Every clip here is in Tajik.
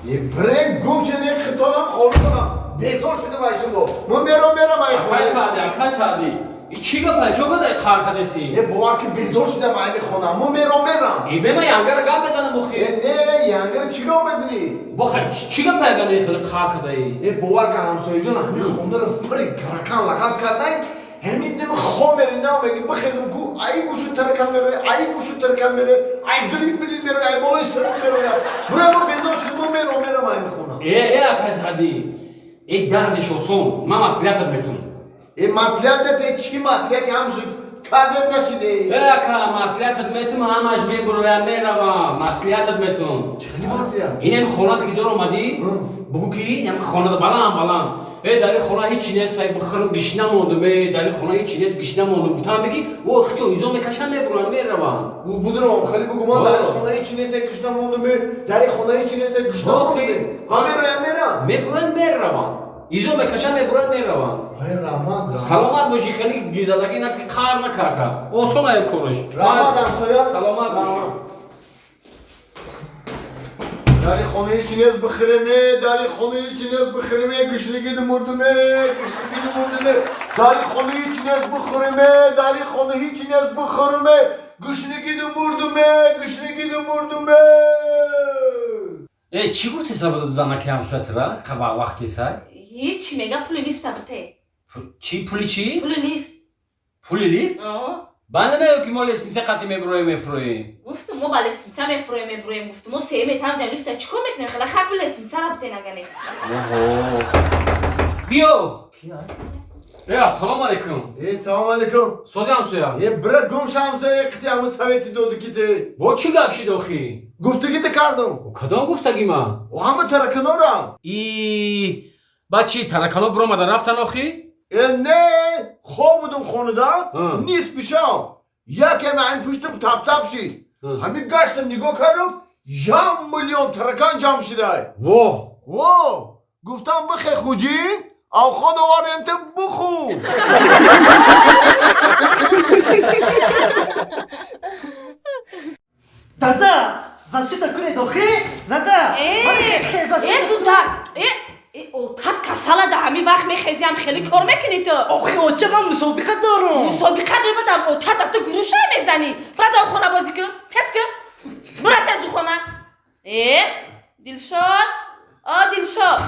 Е, брен гум шуде, хитонам хонумам. Безор шудам ай шумо. Ман мерам, мерам ай Акай хона. Саъди, акай Саъди. И чӣ гапай? Чо кадай қар кадаси? Е, бовар ки безор шудам ай хона. Ман мерам, мерам. Е, бема янгара гап мезанам охи. Е, не, янгар чӣ гап мезанӣ? Боха, чӣ гапай агар хеле қар кадаи? Е, бовар ки ҳамсояҷон ҳамин хонаро пури таракан лағат кардай. Ҳамин дими хом меринам, меги бихезам ку, ай гӯшу таракан мероя, ай гӯшу таракан мероя, ай дирин билин мероя, ай болои сарим мероя. Бура мо безор шудам, ман мерам, мерам ай хона. Е, е, акай Саъди. Е, дардиш осон. Ман маслиҳатат метум. Е, маслиҳат нете, чӣ маслиҳати ҳамши кардем нашиде. Е, ака, маслиҳатат метум, ҳамаш мебуроям, меравам. Маслиҳатат метум. Чӣ хели маслиҳат? Инем хонат ки дор омадӣ, бугӯ ки инем хонада баланд баланд. Э, дар ин хона ҳечи нест, ай бихӯрам гишна мондум, э, дар ин хона ҳечи нест, гишна мондум. Гуфтам бигӣ, о, хичо изо мекашам, мебуроям, меравам. Будуром, хеле бугу ман дар ин хона ҳечи нест, ай гишна мондум, э, дар ин хона ҳечи нест, ай гишна мондум. Ман мероям, мерам. Мебуроям, меравам. Изо мекашам, мебуроям, меравам. Ай, раҳмат. Саломат бошӣ, хеле гизадагӣ наки, қар накака. Осон ай кораш. Раҳмат, ҳамсоя. Саломат бошӣ. Дар ин хона ҳечи нест бихӯреме, дар ин хона ҳечи нест бихӯреме, гишнагиду мурдуме, гишнагиду мурдуме. Дар ин хона ҳечи нест бихӯреме, дар ин хона ҳечи нест бихӯреме, гишнагиду мурдуме, гишнагиду мурдуме. Э, чӣ гуфти сабади занаки ҳамсоятра? Вақти сай? Ҳеч, мега пули лифта бите. Чӣ пули чӣ? Пули лифт. Пули лифт? Ба намеё ки мо лестница қати мебуроем, мефуроем. Гуфтум, мо ба лестница мефуроем, мебуроем. Гуфтум, мо сеюм этаж нем, лифта чӣ кор мекунем? Хела хай пули лестницара бите нагане. Оҳо. Биё. Э, ассалому алайкум. Е, салом алейкум. Сози ҳамсоя. Е, бира гум ша ҳамсоя, қити ҳамун совети доди ки те. Бо чӣ гап шид охи? Гуфтагите кардум. Кадом гуфтаги ман? О, ҳама тараканора. И баъд чӣ, таракано буромада рафтан охи? Е, не, хоб будум хонада, нисфи шаб. Якем ҳамин пуштум тап-тап шид. Ҳамин гаштам нигоҳ кардам, як миллион таракан ҷамъ шидай. Во! Во! Гуфтам бихе хуҷин, авход овардем те бухӯр. Дада, защита кунед охи? Зада! Э, защита э, дуда. Э, э, отат касала да ҳамин вақт мехезиам хеле кор мекунӣ ту. Охи, оча, ман мусобиқа дорум. Мусобиқа дорӣ, баъдам отат рафта гурӯша мезанӣ. Бира дар хона бозӣ кун. Тез кун. Бира тез ду хона. Э, Дилшод? О, Дилшод.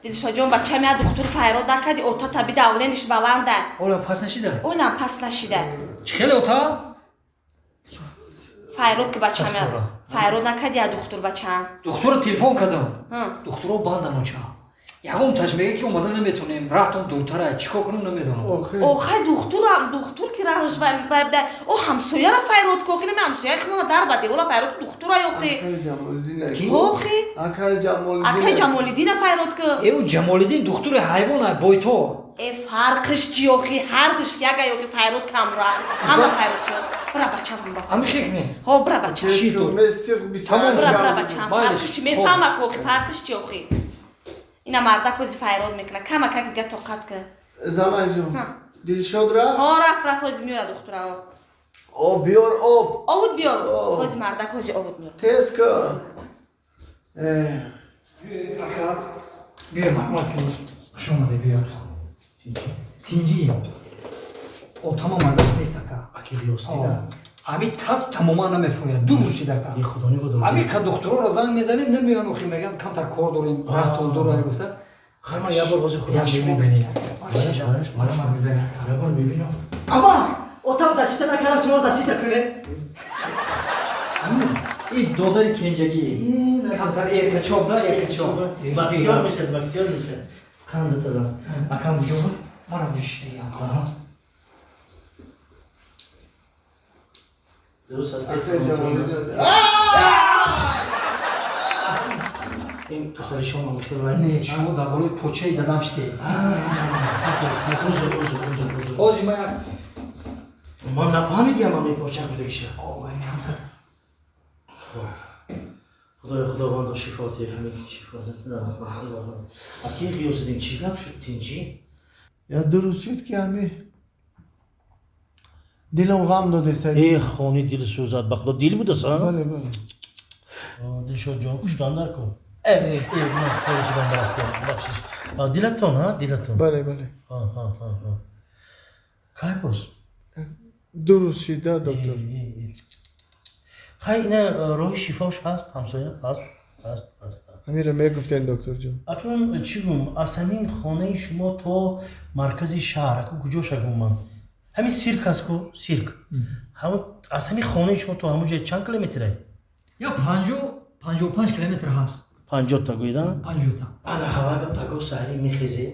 Дилшодҷон, бачам я духтур файрод накарди, отата би давлениш баланда. Ола пас нашида? Олам пас нашида. Чӣ хеле ота? Файрод ки бачам я. Файрод накарди я духтур бачам. Духтурро телефон кардам. Духтуро бандан оча. Ягон таш мега ки омада наметонем, раҳтон дуртара, чӣ кор кунам намедонам. Охай духтурам, духтур ки раҳш вай о ҳамсояра файрод ку, охи нами ҳамсояи химона дар ба девола файрод духтура охи. Охи. Акай Ҷамолиддин. Акай Ҷамолиддина файрод ку. Э, ӯ Ҷамолиддин духтури ҳайвона, бойтор. Э, фарқиш чи охи, ҳардуш яга охи файрод камра. Ҳама файрод ку. Бира бачам ҳамра. Ҳами хекне? Ҳо, бира бачам. Бира, бира бачам. Фарқиш чи мефаҳма ку охи, фарқиш чи охи. Ина мардак ҳози файрод мекуна. Кама как дига тоқат ку. Заманҷон. Дилшод рафт? Ҳо, рафт, рафт, ҳози меёра духтура. Об биёр, об. Овуд биёр. Ҳози мардак ҳози овуд меёр. Тез кун. Ака, биё марҳамат кунед. Хуш омадед, биё. Тинҷӣ. Отама маззаш нест ака. Аки Ғиёсдина. Ҳамин тасб тамоман намефурӯяд. Ду рӯз шид ака. Е, худо нигоҳ дорад. Ҳамин ка духтуроро занг мезанем, намеоян охи, мегӯянд камтар кор дорем, раҳтон дора гуфта. Хай ман як бор ҳозир худам Як шумо бинед. Марҳамат гузаред. Як бор мебинам. Ама, отам защита накардам, шумо защита кунед. И додари кенҷагӣ. Камтар эркачоб да, эркачоб. Боксёр мешад, боксёр мешад. Қанда таза. Акам куҷо буд? Манам ҷиштагиам. Дуруст аст. Ин касали шумо хел вай. Не, шумо дар болои почаи дадам шидед. Узр, узр, узр, узр. Ҳозир ман як Ман нафаҳмидиам ҳамин почак будагиша. Худоё, Худовандо шифо диҳ, ҳамин шифо диҳ. Аки Ғиёсиддин, чӣ гап шуд, тинҷӣ? Я ду рӯз шуд ки ҳами дилам ғам додеса. Э, хони дил сӯзад, ба худо дил будаса? Бале, бале. Дилшодҷон, куштан дар кун. Кори худам рафтем, бахшиш. Дилатон, ҳа, дилатон. Бале, бале. Кай боз? 2 рӯз шида, доктор. Хай, ина роҳи шифош ҳаст, ҳамсоя, ҳаст, ҳаст, ҳаст. Ҳаминро мегуфтен, докторҷон. Акнун чӣ гум, аз ҳамин хонаи шумо то маркази шаҳр, аку куҷоша гум ман? Ҳамин сирк аст ку, сирк. Аз ҳамин хонаи шумо то ҳамон ҷой чанд километрае? Я 55 километр ҳаст. 50-та гӯида? 50-та. Ана ҳавага пагоҳ саҳарӣ мехезед,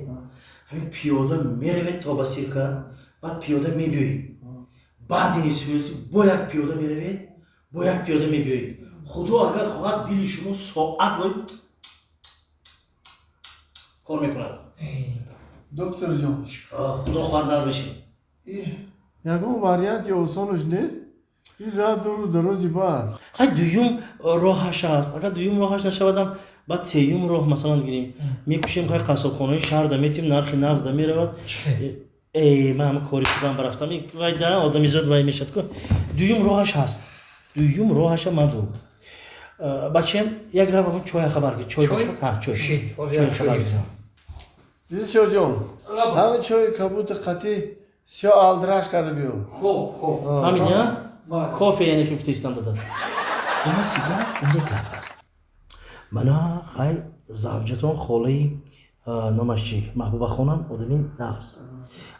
ҳамин пиёда меравед то ба сирка, баъд пиёда мебиёед. Баъди нисфирӯзӣ бо як пиёда меравед, бо як пиёда мебиёед. Худо агар хоҳад, дили шумо соат кор мекунад. Докторҷон. Худо хоҳад, нағз мешед. Ягон варианти осонаш нест? Ин раҳ дуру дарози бад. Хай, дуюм роҳаш ҳаст. Агар дуюм роҳаш нашавадам, баъд сеюм роҳ масалан гирем. Мекушем, хай, қассобхонаи шаҳр да метим, нархи нағз да меравад. Э, ман ҳама кори худам барафтам. Вай да одамизод вай мешад ку. Дуюм роҳаш ҳаст. Дуюм роҳаша ман дорам. Бачаем, як рав ҳамон чоя хабар гир. Чой бошад? Ҳа, чой. Чой хабар гир. Дилшодҷон, ҳамин чойи кабути қатӣ сиё алдраш карда биё. Хуб, хуб. Ҳамин, я? Кофе, яъне ки гуфтаистам дада. Ина сига инҷо гап аст. Мана, хай, завҷатон холаи, номаш чи, Маҳбубахонам одами нағз.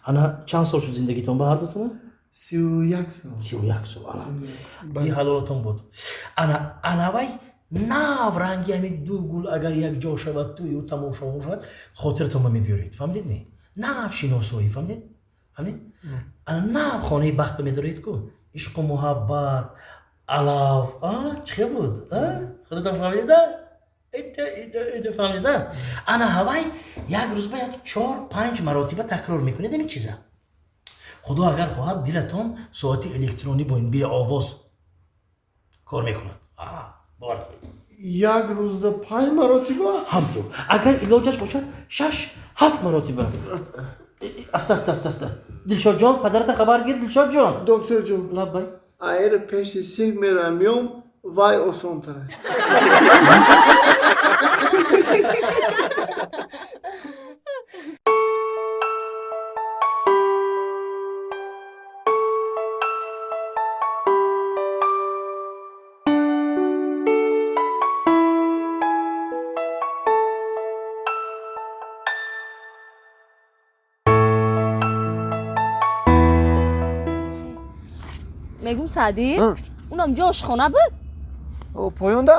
Ана чанд сол шуд зиндагитон ба ҳардутон? 31 сол. 31 сол. Ана и ҳалолатон буд. Ана анавай нав ранги ҳамин ду гул агар якҷо шавад, тую тамошоҳо шавад, хотиратон ба мебиёред. Фаҳмидед ме? Нав шиносоӣ, фаҳмидед? Фаҳмидед? Ана нав хонаи бахт ба медоред ку, ишқу муҳаббат, алав, чӣ хел буд? Худатон фаҳмидеда? Фаҳмидеда? Ана ҳавай як рӯз ба як 4-5 маротиба такрор мекунед ҳамин чиза. Худо агар хоҳад, дилатон соати электронӣ бо ин беовоз кор мекунад. Бовар кунед. Як рӯзда 5 маротиба? Ҳамту. Агар илоҷаш бошад, 6-7 маротиба. Аста, аста, аста, аста. Дилшодҷон, падарата хабар гир, Дилшодҷон. Докторҷон. Лаббай. Аэр пеши сирк мерам, миём, вай осонтара. Мегум, Саъдӣ, унам ҷо ошхона буд? Поёнда?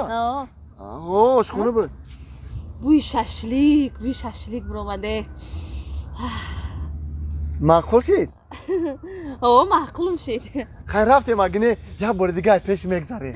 Ошхона буд. Бӯи шашлик, бӯи шашлик биромаде. Маъқул шид? О, маъқулум шид. Хай, рафтем, агине як бори дига пеш мегзарем.